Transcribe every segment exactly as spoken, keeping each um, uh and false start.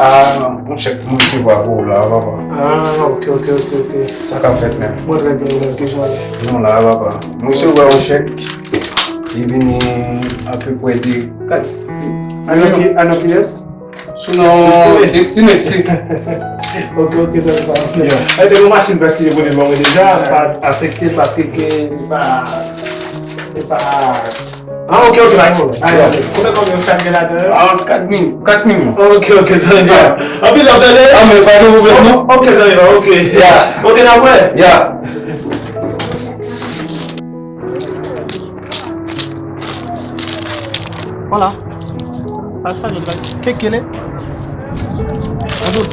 Ah, yon chèk m resevwa pou ou la, papa. Ah, ok, ok, ok, ok. Sa k ap fèt menm? Mwen trè byen, mwen, kijan w ye? Nou la, papa. M resevwa yon chèk. Li vini apeprè de kat milyon. A non ki, a non kiyès? Sou non Destine, si. Ok, ok, sa se pa anpil. Yeah. E te yon machin prèske yo pote ban mwen deja, m pa asepte l paske ke li pa, li pa Ah, ok, ok, pa gen pwoblèm. Ah, ok. Ou fè konbyen ou chaje ladan yo? Ah, kat mil, kat milyon. Ok, ok, zanmi pa. Anpil love, tande? Ah, men pa gen pwoblèm, non. Ok, zanmi pa, ok. Ya. Ok, n ap wè. Ya. Voilà. Pas pa jodi. Kekele. Adot.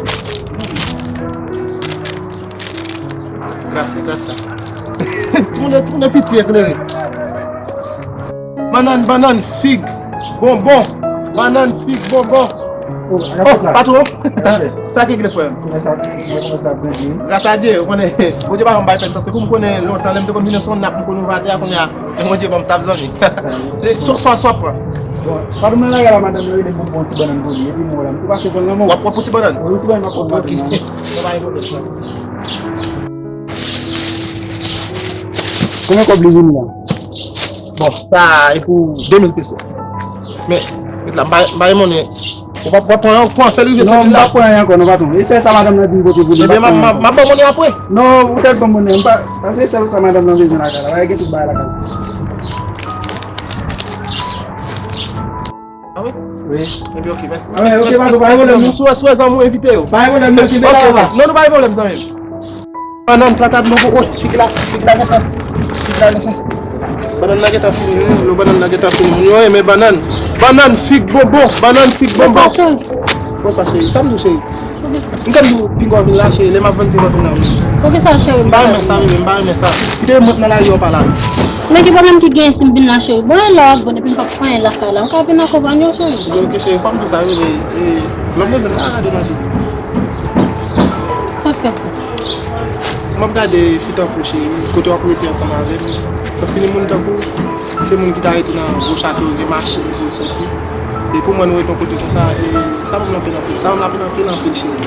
Gras, gras sa. Tounen, tounen piti eklere. Bannann, bannann, fig, bonbon. Bannann, fig, bonbon. Oh, patwon. Sa ki gle frè m? Gras a Dye, ou konnen, Bondye pa janm bay pèsòn. Se pou m konnen lontan, lè m te konn vin sou nap, m konn ouvè atè a, kounye a, men Bondye ban m tap zanmi. Se swa, swa, swa pran. Bon, patwon mwen lage la, madanm yo rele m pou m pran ti bannann pou li, epi m wè la. M tou pase pran nan men w. W ap pran pou ti bannann? Wi, ti bannann m ap pran. Ok. Sa pa gen pwoblèm sa. Konbyen kòb li vini la? Bon, sa e pou de mil peso. Men, met la, m pa, m pa gen monnen. Ou pa, ou pa pran, pran, fè l rive san mil la. Non, m pa pran anyen ankò, non, patwon. E sèl sa madanm nan di m pote pou li, m pa pran anyen ankò. Ebyen, m ap, m ap, m ap ba w monnen apre. Non, ou tèt ban monnen, m pa, paske sèl sa madanm nan bezwen lakay la. Bagay gen tout bagay lakay la. Ah wi? Wi. Ebyen, ok, mèsi. Ah, wi, ok, pa gen pwoblèm, non. Si w wè, si w wè zanmi w, envite yo. Pa gen pwoblèm, non, kenbe la, papa. Non, non, pa gen pwoblèm, zanmi m. Bannann, platàn, mango, o, fig la, fig la gentan, fig la gentan. Bannann nan gentan fini, wi, lo bannann nan gentan fini. Moun yo renmen bannann. Bannann, fig, bonbon, bannann, fig, bonbon. Bonswa, cheri. Bonswa, cheri. Sa m di w, cheri? M konn di w, pinga w vin la, cheri. Lè m ap vann pinga w vin la, wi. Poukisa, cheri? M pa renmen sa, bebe, m pa renmen sa. Kite mwen nan lari, w pa la. Men ki pwoblèm ki genyen si m vin la, cheri? Bon, e lè w ap vann, epi m p ap fè anyen lakay la. M ka vin akonpanye w, cheri? Ok, cheri, fò m di w sa, bebe. E, lè m vin la, gade nan di. Sa k fè sa? M ap gade fi tankou w, cheri, kote w ap rete ansanm avè m. Sa fini moun tankou w, se moun ki ta rete nan gwo chato, gen machin pou l soti. E pou mwen nou rete yon kote konsa, e sa ban m lapenn anpil, sa ban m lapenn anpil, anpil, cheri. M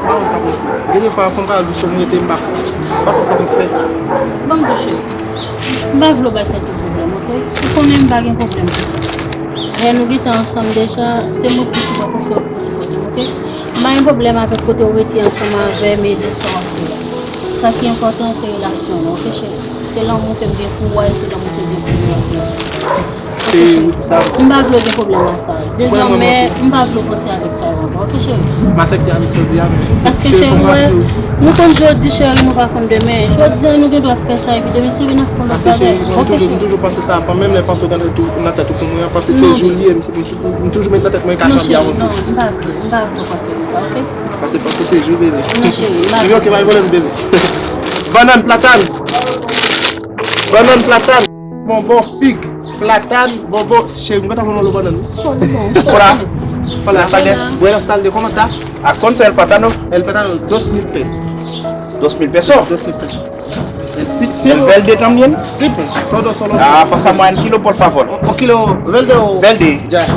pa konn sa pou m fè. Gen de fwa, fò m ka jis rete, m pa konn, m pa konn sa pou m fè. Ban m di w, cheri. M pa vle w bay tèt ou pwoblèm, ok? Ou konnen m pa gen pwoblèm pou sa. Lè nou gentan ansanm deja, se mwen pou sipòte, se ou pou sipòte m, ok? M pa gen pwoblèm avèk kote w rete ansanm avè m e de sa w ap fè a. Sa ki enpòtan, se relasyon nou, ok, cheri? Se lanmou ke m gen pou ou a, e se lanmou ke m gen pou nou, ok? Cheri, wi, sa. M pa vle w gen pwoblèm ak sa. Dezòmè, m pa vle w panse avèk sa yo ankò, ok, cheri? M aksepte avèk sa w di a, men. Paske, cheri, wè, nou konn jodi, cheri, nou pa konn demen. Jodi a, nou gen dwa fè sa, epi demen, cheri, n ap konn lòt bagay. Paske, cheri, m toujou, m toujou panse sa, menm lè panse w nan tèt ou, nan tèt ou pou mwen, paske se jou l ye, m toujou met nan tèt mwen ka janbe a yon jou. Non, cheri, non, m pa vle, m pa vle w panse konsa, ok? Paske, paske se jou, bebe. Non, cheri, m pa vle. Bebe, ok, pa gen pwoblèm, bebe. Bannann, platàn. Bannann, platàn. Bonbon, fig, platàn, bonbon. Cheri, m gentan voye w lo bannann, wi. Hola. Buenas tardes. Buenas tardes, ¿cómo está? ¿A cuánto el plátano? El plátano, dos mil pesos. ¿Dos mil pesos? Dos mil pesos. El, sí, sí. ¿El verde también? Sí, pues, todo solo. Ah, pásame un kilo, por favor. Un, un kilo verde o? Verde. Ya.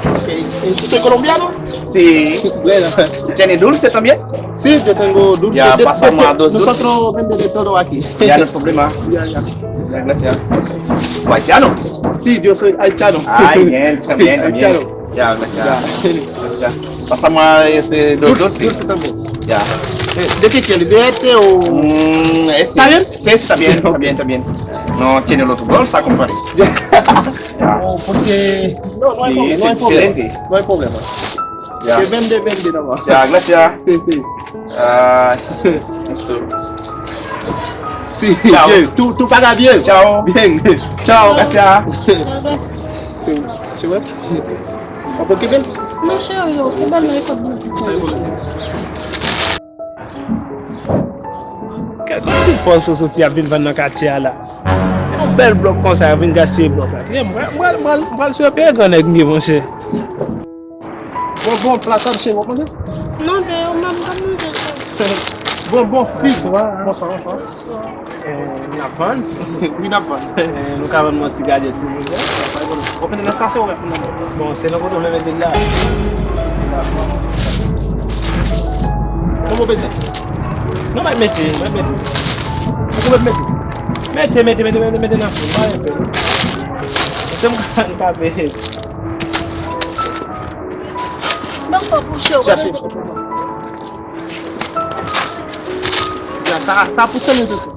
Ok. ¿Y tú soy colombiano? Sí. Bueno. ¿Tiene dulce también? Sí, yo tengo dulce. Ya, de, pásame de, de, dos dulces. Nosotros vende de todo aquí. Ya, no hay problema. Ya, ya. Ya, gracias. ¿Tú haitiano? Sí, yo soy haitiano. Ay, bien, también, también. Haitiano. Ya, gracias. Ya. Gracias. Pásame este dos dulces. Dulce también. Ya. Eh, ¿de qué quiere? ¿De este o? Mm, este. ¿Está bien? Sí, sí, está bien, está bien, está bien. No tiene el otro color, está compadre. Ya. Ya. Oh, porque no, no hay problema, no hay problema. Sí, es diferente. No hay problema. Ya. Que vende, vende nomás. Ya, gracias. Sí, sí. Ah, esto. Sí, chao. Bien. Tú, tú pagas bien. Chao. Bien. Chao. Gracias. Sí, sí, bueno. Ou pa okipe l? Non, cheri, yo, se bèl nan efòt biznis nan yo, cheri. Kèl ti pòz ou soti ap vin vann nan katye a la? Yon bèl blòk konsa, ap vin gaspiye blòk la. Kite m, m pral, m pral, m pral, m pral sou peye gran nèg m ye, monchè. Bonbon, platàn, cheri, w ap manje? Non, deyò, m ap manje, cheri. Bonbon, fig. Bonswa, bonswa. Eh, n ap vann? Wi, n ap vann. Eh, nou ka vann mwen ti gadjèt, ti moun. Ou konn lè sa se ou menm. Bon, se nan kote w mete l la. Kòman w bezwen? Non, mwen mete, mwen mete. Ou konprann mete? Mete, mete, mete, mete, mete nan fou. Pa gen pè. Se m ka, m ka mete. Mwen fò kouche w. Chache. Ya, sa, sa pou sèl mil peso.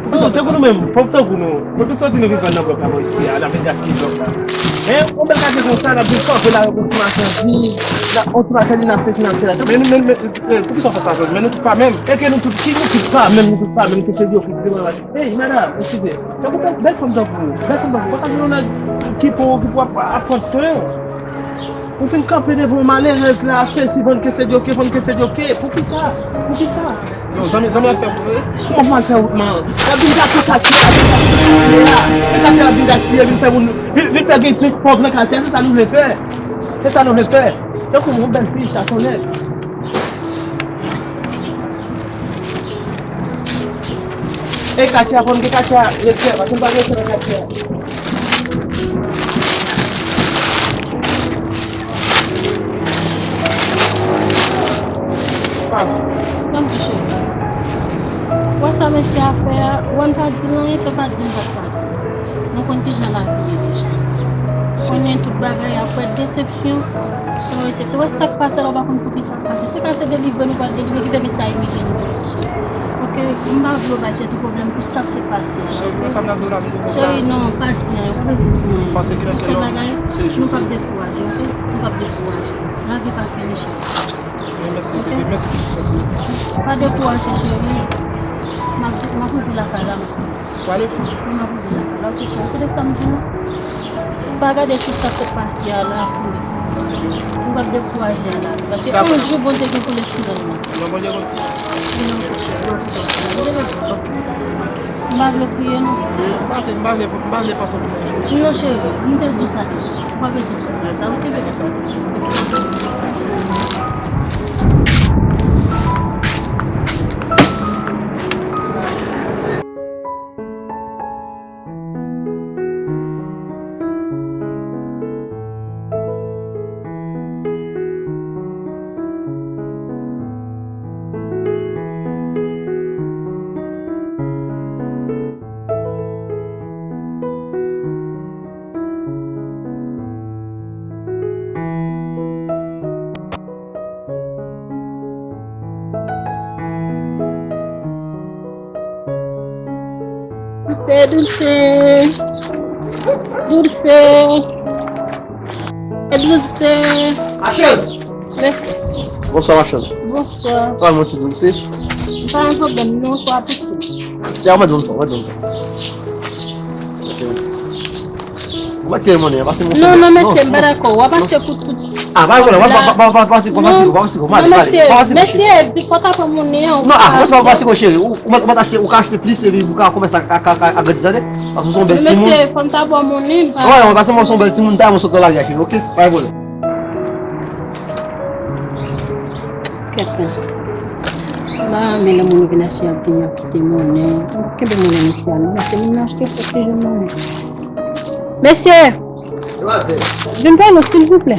Poukisa tankou nou menm, fòk tankou nou, poukisa di nou vin vann nan blòk la bò isi a, n ap vin gaspiye blòk la. Hein, yon bèl katye konsa, n ap vin kanpe la, yon ti machandiz, n ap, yon ti machandiz, n ap fè, n ap fè la. Men, men, men, men, poukisa w fè sa, jodi? Men nou tout pa menm. E ke nou tout, si nou tout pa menm, nou tout pa menm, tout se vye fi, vye bagay. Hey, madam, eskize. Tankou bèl, bèl fanm tankou ou, bèl fanm tankou ou, pa ka jwenn yon nèg ki pou, ki pou ap, ap pran swen ou. Ou fin kanpe devan yon malerèz la, sezi, vann ke se dyoke, vann ke se dyoke. Poukisa? Poukisa? Non, zanmi, zanmi ap fè wout, wi. Kòman pou m al fè wout, man? L ap vin gate katye a, vin gate katye a, vin gate katye a, vin fè moun, vin, vin fè gen plis pòv nan katye a, se sa nou vle fè. Se sa nou vle fè. Tankou yon bèl fi, sa konnen. E katye a, konn gen katye a, rete, paske m pa rete nan katye a. Tanpri cheri. Wè sa mesye a fè a, wè n pa di l anyen, fè pa di l anyen. Nou konn kijan lavi ye deja. Konnen tout bagay apre desepsyon, se yon resepsyon. Wè sa k pase la, w pa konn poukisa. Paske se ka se delivre nou pral delivre, kite mesye a imilye nou tou. Oke, m pa vle w bay tèt ou pwoblèm pou sa k sot pase a. Cheri, non, pa di anyen, pa di anyen. Tout se bagay, nou p ap dekouraje, oke? Nou p ap dekouraje. Lavi pa fini, cheri. Oke? Pa dekouraje, cheri. M ap, m ap rive lakay la, m ap Wale? Mwen ap ouvri lakay la, oke, cheri. Se de sa m di nou. Pa gade sou sa k sot pase a la pou nou p ap dekouraje a la. Paske yon jou Bondye gen pou l tirè l nan. Non, Bondye konn. Non, oke, cheri, oke, cheri. M pa vle w kriye, non. M pa vle, m pa vle, m pa vle panse pou mwen. Non, cheri, m te di w sa deja. Ou pa bezwen fè sa, oke, bebe? Dulce, Dulce, Dulce, Dulce. Machèl! Mèsi. Bonswa, machèl. Bonswa. Kòman, mon ti Dulce? Pa gen pwoblèm, non, fò a pouse. Ya, mwen di w sa, mwen di w sa. Ok, mèsi. Ou mèt kenbe monnen an, pase m yon sèl. Non, non, mesye, m pa dakò. W ap achte pou tout. Ah, pa gen pwoblèm, w ap, w ap, w ap, w ap pase, w ap pase, w ap pase, w ap pase, w ap pase, cheri. Non, mesye, di fò ta pran monnen an. Non, ah, w ap pase, cheri. Ou, ou mèt, ou mèt achte, ou ka achte plis, epi ou ka kòmanse a, a, a, a grandi, tande? Paske w se yon bèl timoun. Non, mesye, fò m ta ba w monnen, m pa. Ah, wè, wè, paske mwen se yon bèl timoun, m ta, mwen sot nan lari a, cheri, ok? Pa gen pwoblèm. Kèt la. M pa renmen lè moun yo vin achte, y ap vin, y ap kite monnen. Kenbe monnen mesye a non, mesye, moun nan achte fòk li jwenn monnen. Mesye! Demwazèl. Vin pale w, silvouplè.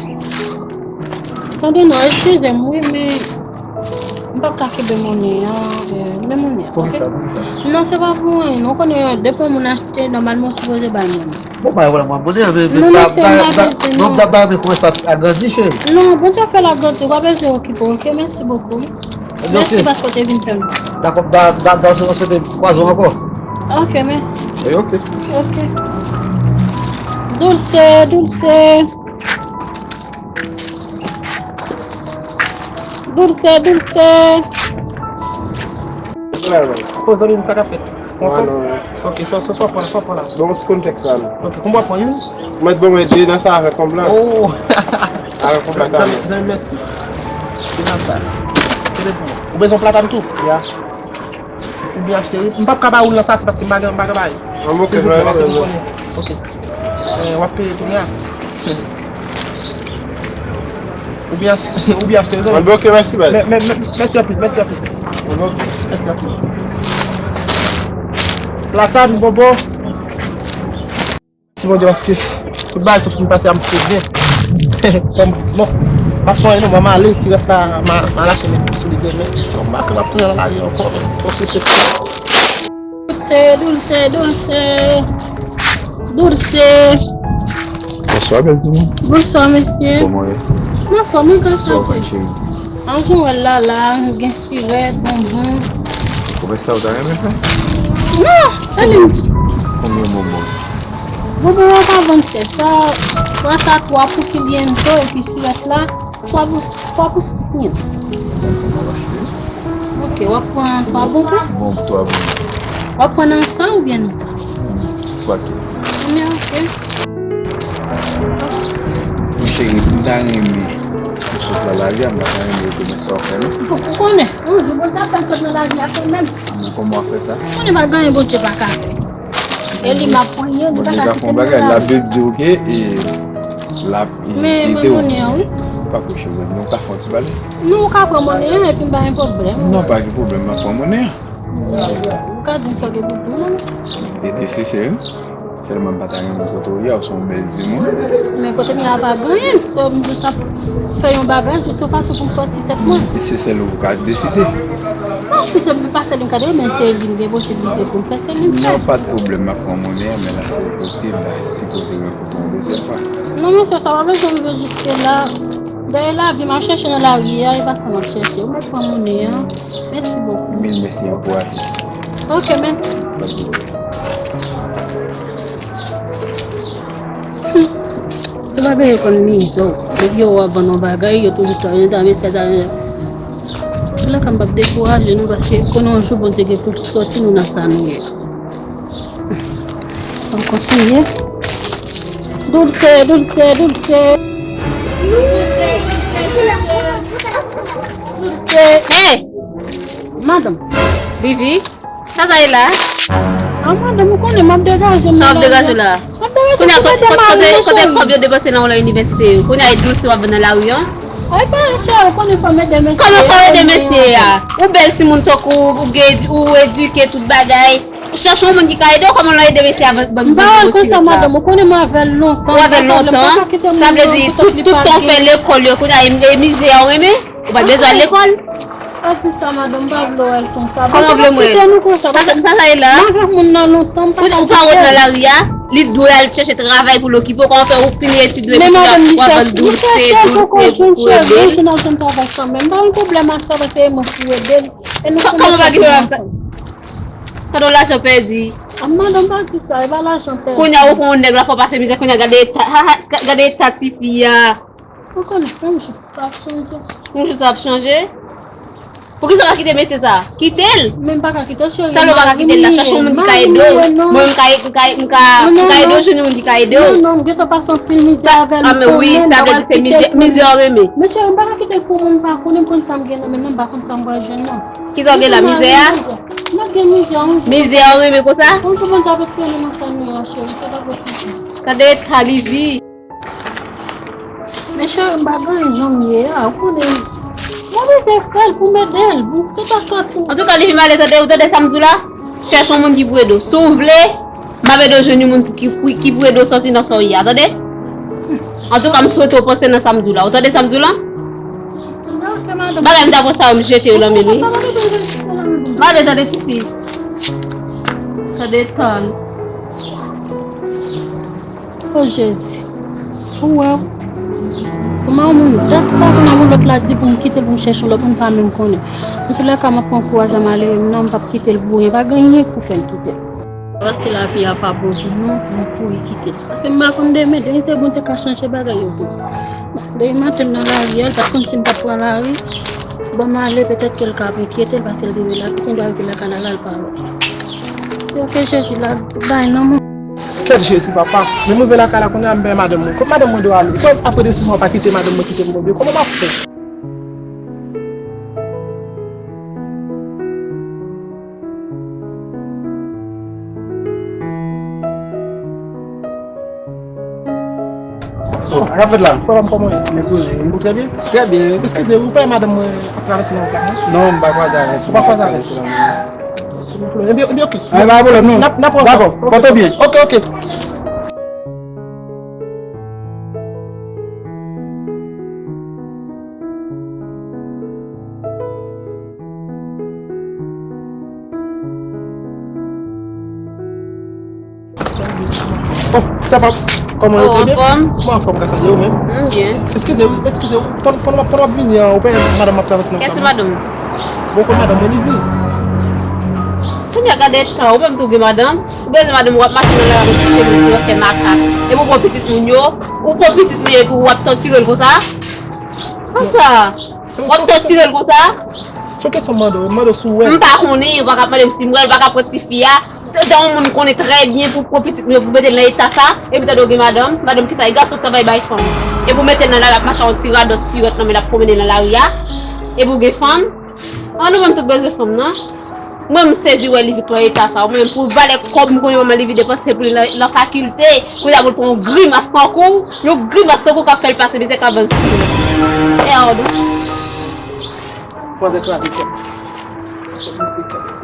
Tande non, eskize m, wi, men m p ap ka kenbe monnen an, e, men monnen an, oke? Poukisa, poukisa? Non, se pa pou anyen, non. Ou konnen, depi yon moun achte, nòmalman, ou sipoze ba l monnen. Bon, pa gen pwoblèm, mwen abone, men, men, non, mesye, m pa bezwen, non, non. Dap, dap, dap, kòmanse ap agrandi, cheri. Non, Bondye ap fè l agrandi, ou pa bezwen okipe w, oke? Mèsi bokou. Ebyen, mèsi paske w te vin fè m. Dakò, da, da, da, se te kwaze ankò. Ok, mèsi. E, ok. Ok. Dulce, Dulce. Dulce, Dulce. Poze zanmi m, sa k ap fèt? Ou anfòm? Ok, sa, sa, sa w pran, sa w pran la? Bon, ti kontèks la, non. Ok, konbyen w ap pran, youn? Mwen, bon, mwen, de nan sa avèk konb la. Oh! Avèk konb la, zanmi, zanmi, mèsi. Se nan sa. Tande pou mwen. Ou bezwen platàn tou? Ya. Oubyen achte, wi. M p ap ka ba ou l nan sa, se paske m pa gen, m pa gen bagay. An, ok, silvouplè, paske m konnen. Ok. Eh, w ap peye kounye a. Oubyen achte, oubyen achte, wi. An, ok, mèsi, baz. Mè, mè, mè, mèsi anpil, mèsi anpil. An, ok. Mèsi anpil. Platàn, bonbon. Bondye, paske tout bagay sou fin pase a, m tou byen. Bon, bon, pa sonje non, mwen m ale, ti rès la, m a, m a lache men sou li demen. Bon, m pa ka, m ap tounen nan lari ankò, men. Bon, se se. Dulce, dulce, dulce, dulce. Bonswa, bèl timoun. Bonswa, mesye. Kòman w ye? Mwen anfòm, wi, gras a Dye. Bonswa, cheri. An jan w wè l la, la, gen sirèt, bonbon. Konbyen sa w ta renmen fè? Non, tande. Konbyen, konbyen bonbon? Bonbon an pa vann chè. Sa, twa sa, twa pou kiliento, epi sirèt la, twa pou, twa pou sis yen. Ok, w ap pran twa bonbon? Bon, twa bonbon. W ap pran nan sa oubyen nan sa? Twa tou. Ebyen, ok. Mon cheri, m ta renmen ou sot nan lari a, m pa ta renmen ou konnen sa w fè, non. Ou konnen, yon jou Bondye ap fè m sot nan lari a kanmenm. Men kòman w ap fè sa? Ou konnen pa gen anyen Bondye pa ka fè. E li m ap priye, li pa ka kite m nan lari. Bondye ka fè yon bagay, l ap di w ke, e, l ap, e, ede w. Men mwen monnen an, wi. Pa kouche, men nou ka fè yon ti pale. Non, ou ka pran monnen an, epi m pa gen pwoblèm. Non, pa gen pwoblèm, m ap pran monnen an. Ou ka di m sa w gen pou di m, non? E nesesè, wi. Sèlman m pa ta renmen kote w ye a, ou se yon bèl timoun. Men kote m ye a pa gen anyen, m jis ap fè yon bagay, de tout fason pou m sòti tèt mwen. E se sèl ou ka deside. Non, si se pa sèl li m ka deside, men se li m gen posiblite pou m fè, se li m fè. Non, pa de pwoblèm, m ap pran monnen an, men la se kote m ta sipoze rankontre w yon dezyèm fwa. Non, mesye, sa pa bezwen rive jiske la. Dayè lavi m ap chèche nan lari a, e pa sa m ap chèche. Ou mèt pran monnen an. Mèsi bokou. Mil mèsi, ankouraje. Ok, mèsi. Yo pa bezwen konn mizè w. Depi yo wè w ap vann yon bagay, yo toujou ta, yo ta, men se pa sa. Lakay m p ap dekouraje non, paske konnen yon jou Bondye gen pou l sòti nou nan sa nou ye. Ann kontinye. Dulce, dulce, dulce. Dulce, dulce, dulce. Dulce. Hey! Madanm. Vivi, sa sa ye la? Ah, madanm, ou konnen m ap degaje m nan lari a. Sa w ap degaje w la? M ap degaje m pou mete mari m ansanm. Kounye a, kote, kote, kote kòb yo depanse nan yon lè inivèsite yo? Kounye a, e dulce w ap vann nan lari an? Ay, pa chè, ou konnen fò m ede mesye a. Kòman fò w ede mesye a? Ou bèl timoun tankou, ou gen, ou edike tout bagay. Chèche yon moun ki ka ede w, kòman w ede mesye a vann, vann, vann boubosit la? M pa wè l konsa, madanm, ou konnen mwen avè l lontan. Ou avè l lontan? Sa vle di, tout, tout tan w fè lekòl yo, kounye a, e, e mizè a w renmen? Ou pa t bezwen al lekòl? Pa di sa, madanm, m pa vle wè l konsa. Kòman w vle m wè l? Sa sa ye la? M avèk moun nan lontan, m pa ka kite l. Ou pa wè l nan lari a? Li dwe al chèche travay pou l okipe w. Kòman fè ou fini etid ou epi w ap vann dulce, dulce pou, pou ede l? Kòman w pa gen pwoblèm ak sa? Kòman w pa gen pwoblèm ak sa? Gade yon lajan pèdi. A, madanm, pa di sa, e pa lajan pèdi. Kounye a, ou pran yon nèg la, fò w pase mizè, kounye a, gade eta, ha, ha, ga-, gade eta tifi a. Ou konnen, yon jou sa ap chanje. Yon jou sa ap chanje? Poukisa w pa kite mesye sa? Kite l! Men m pa ka kite l, cheri. Sa w pa ka kite l la? Chèche yon moun ki ka ede w. Mwen, m ka, m ka, m ka, m ka ede w jwenn yon moun ki ka ede w. Non, non, m gentan pase anpil mizè avè l. Ah, men wi, sa vle di se mizè, mizè w renmen. Men cheri, m pa ka kite l pou moun m pa konnen, m konn sa m gen nan men m, m pa konn sa m pral jwenn non. Kisa w gen la, mizè a? M ap gen mizè yon jou. Mizè a w renmen konsa? Yon jou Bondye ap retire nou nan sa nou ye a, cheri, se pa posib. Tande eta Livi. Men cheri, m pa gen anyen jan m ye a, ou konnen. M oblije fè l pou m ede l, pou m te ka sòti. Antouka, Livi, m ale tande, ou tande sa m di w la? Chèche yon moun ki pou ede w. Si w vle, m ap ede w jwenn yon moun ki, ki, ki pou ede w sòti nan sa w ye a, tande? Antouka, m swete w panse nan sa m di w la. Ou tande sa m di w la? Bagay m ta pran sa yo, m jete yo nan men l, wi. M ale tande tifi. Tande tan. O Jezi. Ou wè, kòman yon moun dat sa, kounye a yon lòt la di pou m kite l, pou m chèche yon lòt moun, m pa menm konnen. Antoulèka, m ap pran kouraj la, m ale, non, m p ap kite l pou anyen. Pa gen anyen k pou fè m kite l. Paske lavi a pa bon pou nou, pou nou kouri kite l. Paske m pa konn demen, demen se Bondye ka chanje bagay yo pou nou. Demen maten m nan lari a, l pa t konn si m t ap pran lari. Bon, m ale, petèt ke l ka ap enkyete l, paske l rive la, kite m rive lakay la, la l pa wè. Se ok, Jezi, la, bay non, mwen. Kèt Jezi, papa. Men m rive lakay la, kounye a m bay madanm mwen. Kot madanm mwen dwe ale? Kòm apre desizyon an pa kite madanm mwen kite m, Bondye, kòman m ap fè? Sa k ap fèt la? Kòman, kòman w ye? Mwen poze. Ou trè byen? Trè byen. Eskize, ou pa wè madanm mwen ap travèse nan wout la, non? Non, m pa kwaze avèk li. Ou pa kwaze avèk li? Sou wout la. Ebyen, ebyen, ok. Ay, pa pwoblèm, non. N ap, n ap wè sa. Dakò. Pòte w byen. Ok, ok. Sa pa, kòman yo, oh, trè byen? Anfòm? Mwen anfòm, gras a Dye, ou menm? M byen. Eskize wi, eskize wi. Pandan, pandan, pandan w ap vini an, ou pa wè madanm m ap travèse nan kay la? Kiyès se madanm? Bon, kon madanm mwen, li vini. Kounye a, gade tan, ou menm tou gen madanm? Ou bezwen madanm, w ap mache nan lari, w ap kite moun yo fè makak. Epi w pran pitit moun yo, ou pran pitit moun yo, epi w ap tòtire l konsa? Konsa? W ap tòtire l konsa? Se yon kesyon m mande w, m mande w si w wè l. M pa konnen, ou pa ka mande m si m wè l, ou pa ka pran tifi a. Lè yon moun konnen trè byen pou pran pitit mwen, pou mete l nan eta sa, epi tande w gen madanm, madanm ki sa, e gason k travay bay fanm. Epi w mete l nan lari, l ap mache ak yon ti radòt sirèt nan men l ap pwomennen nan lari a, epi w gen fanm. An nou menm tout bezwen fanm nan. Mwen m sezi wè Livik nan eta sa, mwen menm pou valè kòb m konnen manman Livik depanse pou li nan, nan fakilte, kounye a pou l pran yon grimas tankou w, yon grimas tankou w k ap fè l pase mizè k ap vann sirèt. E a w di. Manzè kraze kè m. Manzè kraze kè m.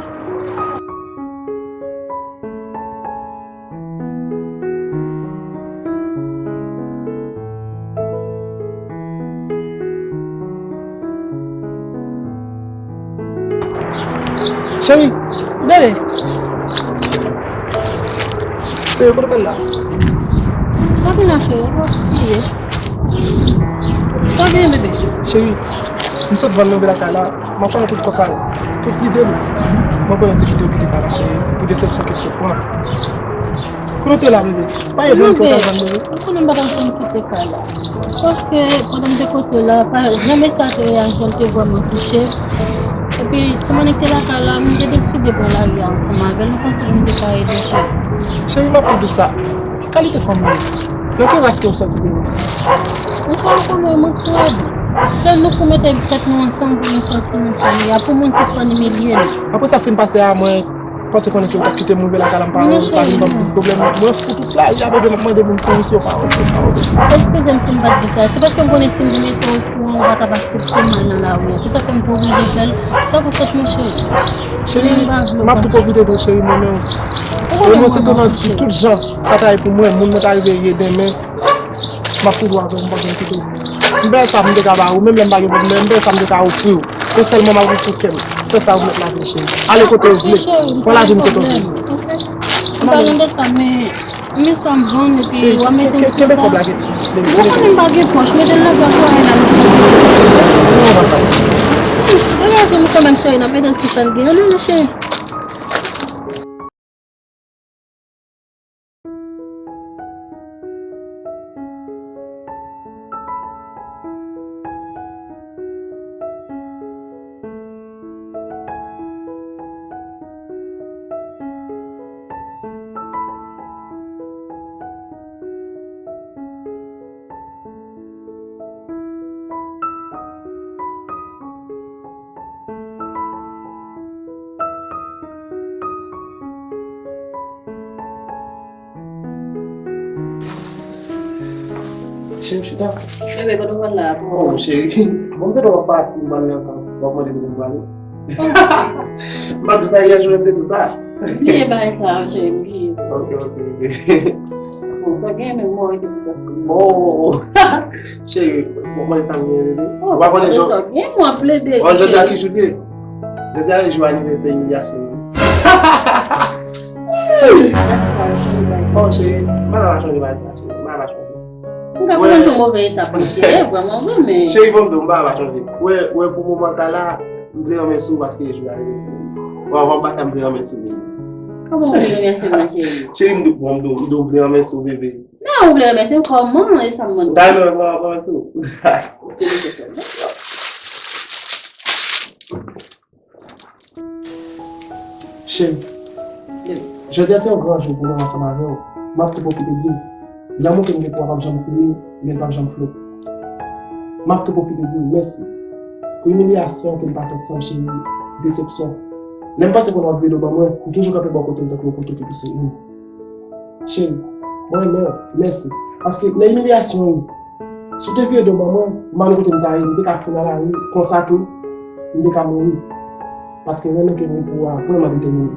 Cheri, bebe. Cheri, kote w pral la? Sa vin la, cheri, ou pa bliye. Sa gen, bebe? Cheri, m sot vann move lakay la. M ap pale tout kòkay. Tout lide m. Mwen konnen se kite w kite kay la, cheri, pou desepsyon ke w sot pran. Kote w te la, bebe? Pa ye vann ke w t al vann, bebe. Ou konnen m pa t ap janm kite kay la. Sòf ke pandan m te kote w la, pa, jan mesye a te reyaji a, m te vrèman touche. Epi, tou mwen te lakay la, m te deside pran lari a ansanm avè l, m panse pou m te ka ede, cheri. Cheri, m ap di w sa. Ki kalite fanm ou ye? Nan ki ras ke w sòti, bebe? Ou pa konnen mwen krab. Lè nou pou mete tèt nou ansanm pou nou sòti nan fanmi a, pou moun ki fann imilye nou. Apre sa fin pase a, mwen panse konnen ke ou t ap kite m rive lakay la, m pa wè w, sa vin ban m plis pwoblèm. Mwen fou tout lari a, bebe, m ap mande moun pou ou, si yo pa wè, si yo pa wè. Eskize m si m pa t di sa. Se paske m konnen si m te mete w okouran, ou pa t ap aksepte m al nan lari a. Se sa fè m te oblije fè l. Sa pou fèt, monchè. Cheri, m ap tou pwofite de w, cheri, mwen menm. Ou konnen mwen se nan tout jan. Sa ta ye pou mwen, moun mwen ta rive ye demen. M ap toujou avè w, m p ap janm kite w. M fè sa pou m te ka ba ou, menm lè m pa gen pwoblèm, m fè sa m te ka ofri w. Se sèlman m ap ofri kè m. Fè sa ou vle ak lavi m, cheri. Ale kote ou vle. Pran lavi m kote ou vle. M pa tande sa, men, men sa m vann, epi w ap mete l sou sa. Kenbe kòb la, kenbe. Ou konnen m pa gen pòch, mete l nan pòch ou a, e la m. Degaje nou kanmenm, cheri, n ap mete l sou sa l gen. Ann ale, cheri. Cheri, chita. Bebe, kote w pral la? Oh, cheri. Bon, m te wè w ap pati, m pral nan, w ap mande kote m prale. M pa di sa yè, jodi m te di sa. Bliye bagay sa, cheri, bliye. Ok, ok, ok. Bon, sa gen menm mwen ki di sa. Oh. Cheri, bon, mwen sa m gen, bebe. Ou pa konnen sa gen, mwen plede. Oh, jodi a ki jou l ye? Jodi a se jou anivèsè imilyasyon. Oh, cheri, m pa ka chanje bagay sa, cheri. M pa ka chanje. M ka konprann se move sa pou cheri, vrèman vre, men. Cheri, bon, m di w, m pa ka chanje. Wè, wè, pou moman sa la, m vle renmèsye w paske jou a rive pou ou. Bon, avan m pati, m vle renmèsye w, bebe. Kòman w vle remèsye mwen, cheri? Cheri, m di w, bon, m di w, m di w, m vle renmèsye w, bebe. Men ou vle remèsye m kòman? E sa m mande. Dayè, mwen, mwen, mwen tou. Ok, ok, ok. Cheri, jodi a se yon gran jou pou mwen ansanm avè w. M ap tou pwofite di w, lanmou ke m gen pou w p ap janm fini, men l p ap janm fle. M ap tou pwofite di w mèsi pou imilyasyon ke m pase ansanm, cheri, desepsyon. Lè m panse konnen w ap vire do ban mwen, m toujou kanpe bò kote w tankou yon poto ki pouse ou. Cheri, mwen renmen w, mèsi. Paske nan imilyasyon yo, si w te vire do ban mwen, m pa konn kote m ta ye, m te ka fin nan lari, konsa tou, m te ka mouri. Paske renmen ke m gen pou ou a vrèman detèmine.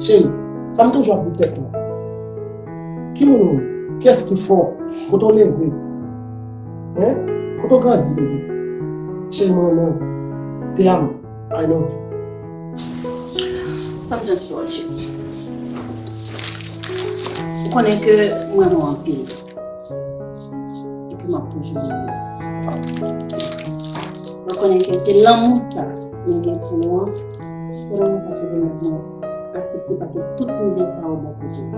Cheri, sa m toujou ap di tèt mwen. Ki moun ou ye? Kiyès ki fè w? Kote w leve? Hein? Kote w grandi, bebe? Cheri, mwen renmen w. Te amo. I love you. Sa m just love you. Ou konnen ke m renmen w anpil. Epi m ap toujou renmen w. Mwen konnen ke se lanmou sa mwen gen pou ou an, se lanmou sa ki pèmèt mwen aksepte pase tout mizè sa yo bò kote w.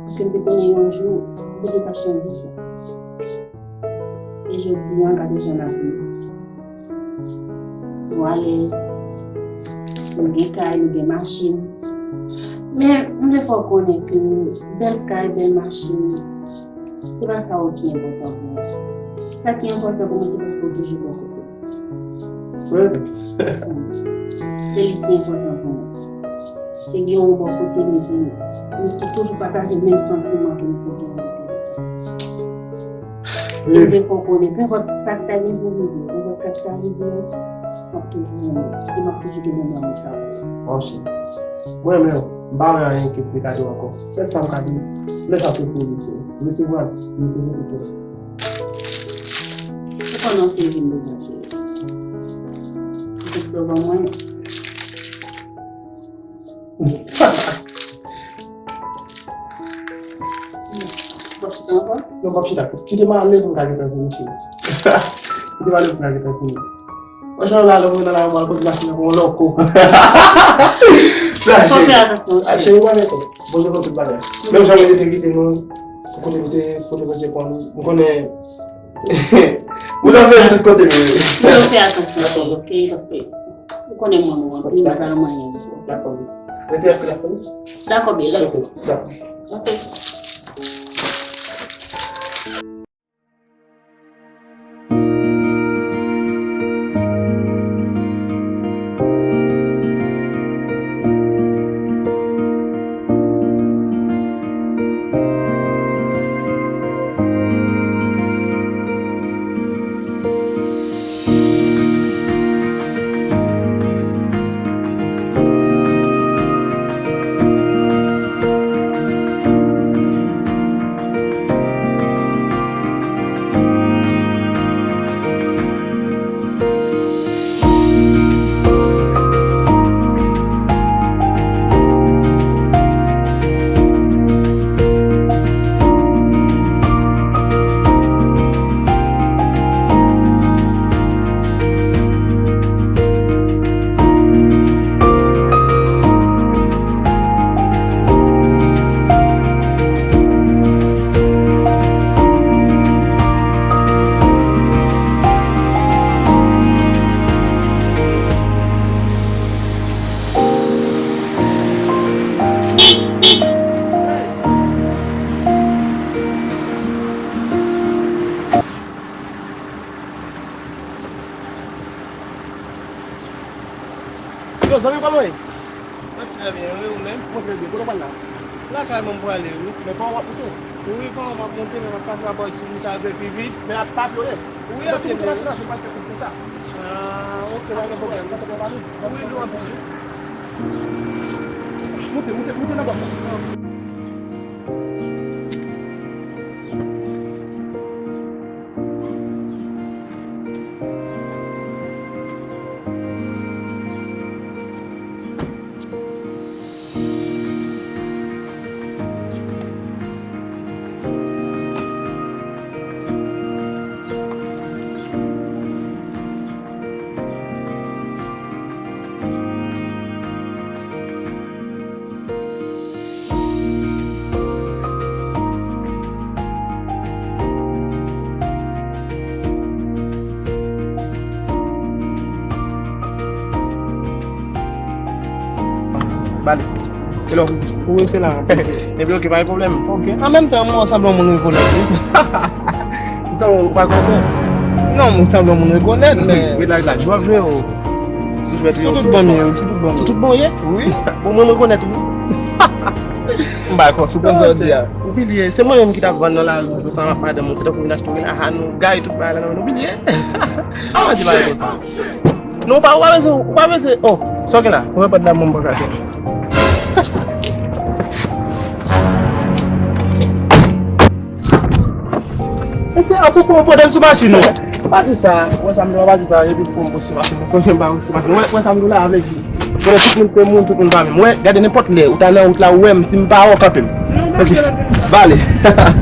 Paske m te konnen yon jou, ou te t ap chanje sa. E jodi a, gade jan n ap viv. Nou alèz, nou gen kay, nou gen machin. Men, m vle fè w konnen ke bèl kay, bèl machin, se pa sa yo ki enpòtan pou mwen. Sa ki enpòtan pou mwen, se paske w toujou bò kote m. Wi. Se li ki enpòtan pou mwen. Se gen yon bò kote m, epi nou te toujou pataje menm santiman ke nou te genyen depi lontan. Wi. E m vle fè w konnen, penpòt sa k ta gen pou rive, penpòt sa k ta rive, m ap toujou renmen w. E m ap toujou gen menm lanmou sa pou ou. Mwen renmen w. M pa wè anyen ke m te ka di w ankò. Sèl sa m ka di w, lè sa se pou ou, se resevwa l, nou te rete tou. Ou konnen w se vin devan cheri. Ou te tou ban mwen. W ap chita ankò? Non, m p ap chita. Kite m ale pou m ka gentan vini, cheri. Kite m ale pou m ka gentan vini. Mwen jan la, lè mwen nan la, mwen al kontre machin nan pou yon lòko. Sa, cheri. Fè atansyon, cheri. Cheri, mwen mete. Bonjou pou tout bagay. Menm jan mwen te kite nou, kote mwen te, kote mwen te konn, mwen konnen. Mwen ta fè tout kote mwen. Fè atansyon, cheri, ok? Paske ou konnen mwen, mwen, mwen pa nan manyen. Dakò. Rete asou la, fè. Dakò, byen, lè. Ok, dakò. Ok. Yo, zanmi, kòman w ye? Mwen trè byen, wi, ou menm? Mwen trè byen. Kote w pral la? Lakay mwen m prale, wi. Men pa w ap monte? Wi, pa w ap monte, men m ap pase pa bò isit, misye ap vin pi vit. Men ap pa ploye? Wi, ap vin. Machin la, se pa fè kout konsa. Ah, ok, pa gen pwoblèm. Wi, nou ap vin. Monte, monte, monte nan bò. Bale. Se lè w rete la. Epi ok, pa gen pwoblèm. Ok. An menm tan, mwen sanble yon moun rekonèt, wi. Ou sanble ou pa konnen? Non, mwen sanble yon moun rekonèt, men. Wi, la, la, jwèt jwe, o. Si jwèt jwe, sou tout bon, wi, sou tout bon. Sou tout bon, ye? Wi. Bon, mwen rekonèt, wi. M bay fòs, ou konn sa w di a. Ou bliye, se mwen menm ki t ap vann nan lari, ansanm ak madanm mwen, ki t ap vin achte rela, ha, nou, gay, tout bagay la, nan men nou, bliye. Sa w di bagay konsa? Non, ou pa, ou pa bezwen, ou pa bezwen. Oh, sa w gen la? Ou repèt la, mwen pa ka fè. Mesye, an pou fon pwoblèm sou machin ou. Pa di sa, ou wè sa m di w, pa di sa, epi fon pwoblèm sou machin ou. Kote m pa sou machin ou. Ou wè, ou wè sa m di w la, avèk li. Konnen tout moun se moun, tout moun pa menm. Ou wè, gade nenpòt lè, ou ta nan wout la, ou wè m, si m pa wè w, kanpe m. Bale.